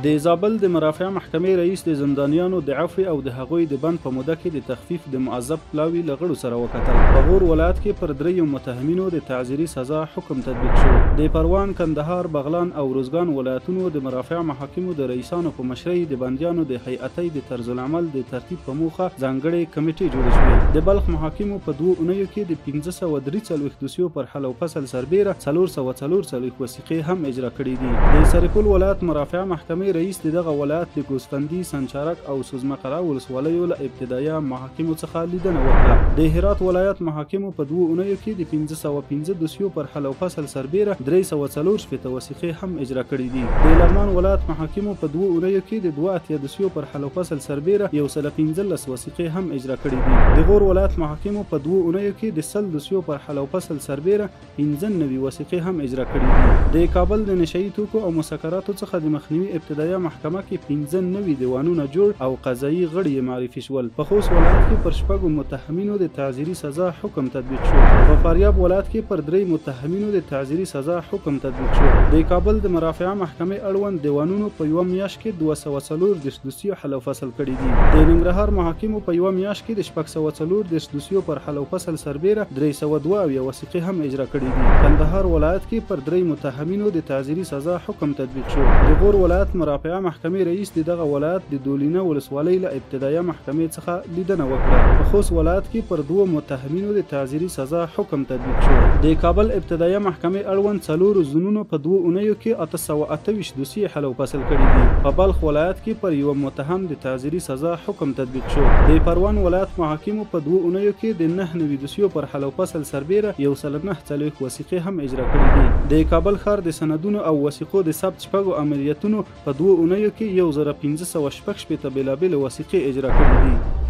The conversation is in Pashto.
د زابل د مرافعه محکمې رئیس د زندانیانو د عفوې او د هغوی د بند په موده کې د تخفیف د مؤظف پلاوي له غړو سره وکتل. په غور ولایت کې پر دریو متهمینو د تعزیري سزا حکم تطبیق شو. د پروان، کندهار، بغلان او روزګان ولایتونو د مرافعه محاکمو د رئیسانو په مشرۍ د بندیانو د هیئتۍ د طرزالعمل د ترتیب په موخه ځانګړې کمېټې جوړې شوې. د بلخ محاکمو په دوو اونیو کې د 543 دوسیو پر حل او فصل سربېره 444 وثیقې هم اجرا کړې دي. د سرپل ولایت مرافعه محکمې رئیس د دغه ولایت د ګوسفندي، سنچارک او سوزمه قلعه ولسوالیو له ابتدایه محاکمو څخه لیدنه وکړه. د هرات ولایت محاکمو په دوو اونیو کې د 505 دوسیو پر حل او فصل سربېره 364 وثیقې هم اجرا کړې دي. د لغمان ولایت محاکمو په دوو اونیو کې د 82 دوسیو پر حل او فصل سربېره 115 وثیقې هم اجرا کړې دي. د غور ولایت محاکمو په دوو اونیو کې د 100 دوسیو پر حل او فصل سربېره 95 وثیقې هم اجرا کړې دي. د کابل د نشه یي توکو او مسکراتو څخه د مخنیوي ابتدایه محکمه کې 95 دیوانونه جوړ او قضایي غړي یې معرفي شول. په خوست ولایت کې پر شپږو متهمینو د تعزیري سزا حکم تطبیق شو. په فاریاب ولایت کې پر درې متهمینو د تعزیري سزا حکم تطبیق شو. د کابل د مرافعه محکمې اړوند دیوانونو په یوه میاشت کې 234 دوسیو حل او فصل کړي دي. د ننګرهار محاکمو په یوه میاشت کې د 634 دوسیو پر حل او فصل سربېره 372 وثیقې هم اجرا کړي دي. کندهار ولایت کې پر درې متهمینو د تعزیري سزا حکم تطبیق شو. د غور ولایت مرافعه محکمې رئیس د دغه ولایت د دولینه ولسوالۍ له ابتدایه محکمې څخه لیدنه وکړه. په خوست ولایت کې پر دوو متهمینو د تعزیري سزا حکم تطبیق شو. د کابل ابتدایه محکمې اړوند څلورو زونونو په دوو اونیو کې 828 دوسیې حل او فصل کړې دي. په بلخ ولایت کې پر یوه متهم د تعزیري سزا حکم تطبیق شو. د پروان ولایت محاکمو په دوو اونیو کې د 99 دوسیو پر حل او فصل سربېره 149 وثیقې هم اجرا کړې دي. د کابل ښار د سندونو او وثیقو د ثبت شپږو عملیاتونو په دوو اونیو کې 1566 بېلابېلې وثیقې اجرا کړې دي.